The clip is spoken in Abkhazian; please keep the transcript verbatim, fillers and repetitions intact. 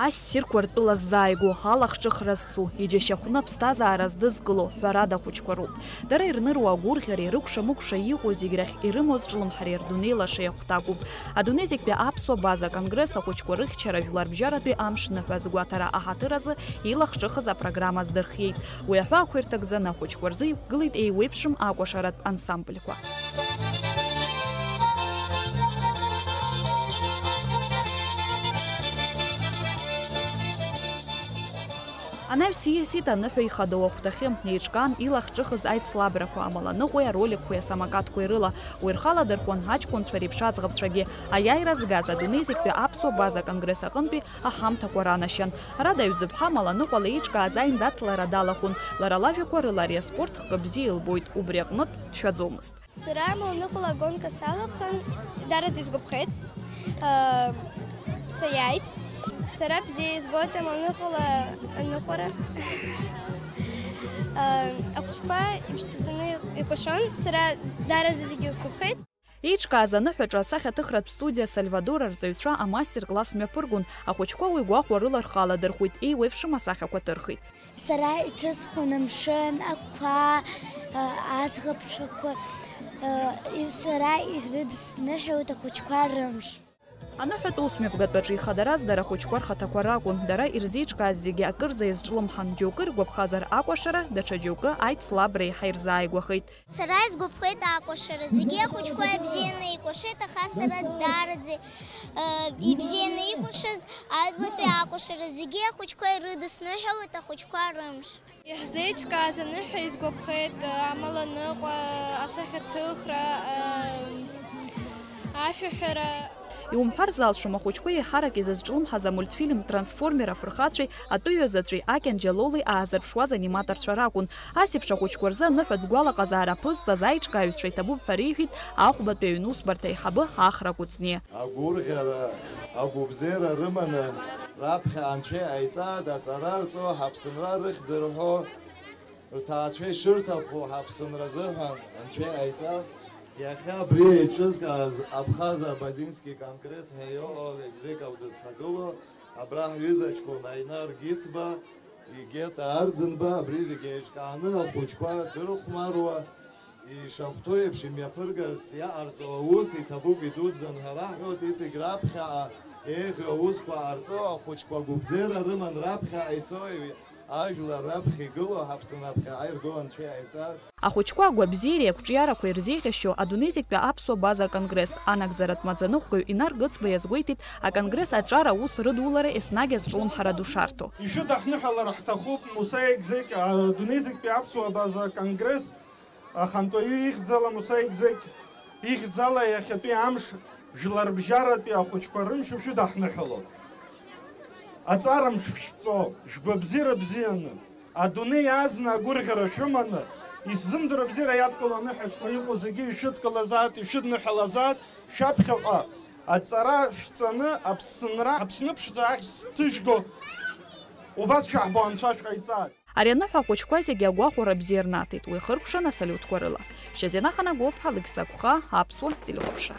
Ассирқәа ртәыла ззааигәоу, алахҿыхра зцу, иџьашьахәны аԥсҭазаара здызкыло, ҳәарада, ахәыҷқәа роуп. Дара ирныруа агәырӷьареи рыкәша-мыкәша иҟоу зегь рахь ирымоу азҿлымҳареи рдунеи лашеи ахәҭакуп. Адунеи зегьтәи аԥсуа база конгресс ахәыҷқәа рыхьчара жәларбжьаратәи амш ныҳәа згәаҭара аҳаҭыр азы илахҿыхыз апрограмма аздырхиеит. Уи аҳәаақәа ирҭагӡаны ахәыҷқәа рзы иқәгылеит еиуеиԥшым акәашаратә ансамбльқәа. Анаҩс ииасит аныҳәа ихадоу ахәҭахьы, еиҿкаан илахҿыхыз аицлабрақәа, амаланыҟәеи ароликқәеи асамокатқәеи рыла. Уи рхала дырхуан ҳаҷкәынцәа реиԥш аӡӷабцәагьы. Аиааира згаз адунеи зегьтәи аԥсуа база конгресс аҟынтәи аҳамҭақәа ранашьан. Ара даҩӡыԥҳа амаланыҟәала еиҿкааз аиндаҭлара далахәын, лара лажәақәа рыла ари аспорт хкы бзиа илбоит, убри аҟнытә дшәаӡомызт. Сара амаланыҟәала агонка салахын, дараӡа исгәаԥхеит. Саиааит. Сара бзиа избоит амаланыҟәала аныҟәара. Ахәыҷқәа иԥшӡаӡаны икәашон, сара дараӡа зегьы сгәаԥхеит. Еиҿкааз аныҳәаҿа асахьаҭыхратә студиа Сальвадор арҵаҩцәа амастер-класс мҩаԥыргон, ахәыҷқәа уи гәахәарыла рхы аладырхәит, еиуеиԥшым асахьақәа ҭырхит. Сара иҭысхуан амшын, ақәа, аӡӷабцәақәа, сара ирыдысныҳәалоит ахәыҷқәа рымш. Аныҳәатә усмҩаԥгатәаҿы ихадараз дара ахәыҷқәа рхаҭақәа ракәын, дара ирзеиҿкааз зегьы акырӡа иазҿлымҳан, џьоукы иргәаԥхазар акәашара, даҽа џьоукы аицлабра еиҳа ирзааигәахеит. Сара исгәаԥхеит акәашара, зегьы ахәыҷқәа ибзианы икәашеит, аха сара дараӡа, э, ибзианы икәашаз аҩбатәи акәашара, зегьы ахәыҷқәа ирыдысныҳәалоит ахәыҷқәа рымш. Иаҳзеиҿкааз аныҳәа исгәаԥхеит, э, амаланыҟәа, асахьаҭыхра, э, ашәаҳәара. Иумҳәар залшом, ахәыҷқәа еиҳарак изызҿлымҳаз амультфильм Трансформер афырхацәеи атәыҩа заҵәи Акьан Џьалоли аазырԥшуаз аниматорцәа ракәын. Ас еиԥш ахәыҷқәа рзы аныҳәатә гәалаҟазаара аԥызҵаз аиҿкааҩцәа иҭабуп ҳәа реиҳәеит ахәбатәи аҩнусбарҭа аиҳабы Ахра Кәыҵниа. Агәырӷьара, агәыбзиара рыманы раԥхьа анцәа иҟаиҵааит, аҵара рҵо, ҳаԥсынра рыхьӡ рҳәо, рҭаацәа ишырҭаху ҳаԥсынра азыҳәан анцәа иҟаиҵа. Иахьа абри еиҿызкааз Абхаза Базински конгресс ҳәа иҟоу Егзеков дызхагылоу абра ҳҩыза ҷкәын Аинар Гиҵба, Игета Арӡынба, абри зегьы еиҿкааны ахәыҷқәа дырхәмаруа, ишахәҭоу еиԥш имҩаԥыргарц иаҟарҵо аус иҭабуп, идуӡӡан ҳәа раҳҳәоит, иҵегь раԥхьаҟа еиӷьу аусқәа ҟарҵо, ахәыҷқәа гәыбзиара рыман раԥхьаҟа ицо, ажәлар раԥхьа игылоу, ҳаԥсны раԥхьаҟа ирго анцәа иҟаиҵа. Ахәыҷқәа агәабзиареи ақәҿиарақәеи рзеиӷьашьо адунеи зегьтәи аԥсуа база аконгресс анагӡаратә маӡаныҟәгаҩ Инар Гыцба иазгәеиҭеит, аконгресс аҿар аус рыдулара еснагь азҿлымҳара ду шарҭо. Ишәыдаҳныҳәалар ҳҭахуп Муса Егзекь, адунеи зегьтәи аԥсуа база аконгресс ахантәаҩы ихьӡала, Муса Егзекь ихьӡала иахьатәи амш жәларбжьаратәи ахәыҷқәа рымш ушәыдаҳныҳәалоит. Аҵара мш шәҵо, шәгәабзиара бзианы, адунеи азна агәырӷьара шәыманы, исзымдыруа бзиара иадкыланы ҳәа шәҟа иҟоу зегьы ишәыдкылазааит, ишәыдныҳәалазааит, шәаԥхьаҟа аҵара шәҵаны Аԥсынра, Аԥсны ԥшӡа ахьӡ ҭыжәго, убас шәаҳбо Анцәа шәҟаиҵааит. Ари аныҳәа ахәыҷқәа зегьы агәахәара бзиа рнаҭеит, уи хыркәшан асалиутқәа рыла. Шьазина Ханагәыԥ, Алықьса Гәха, Аԥсуа телехәаԥшра.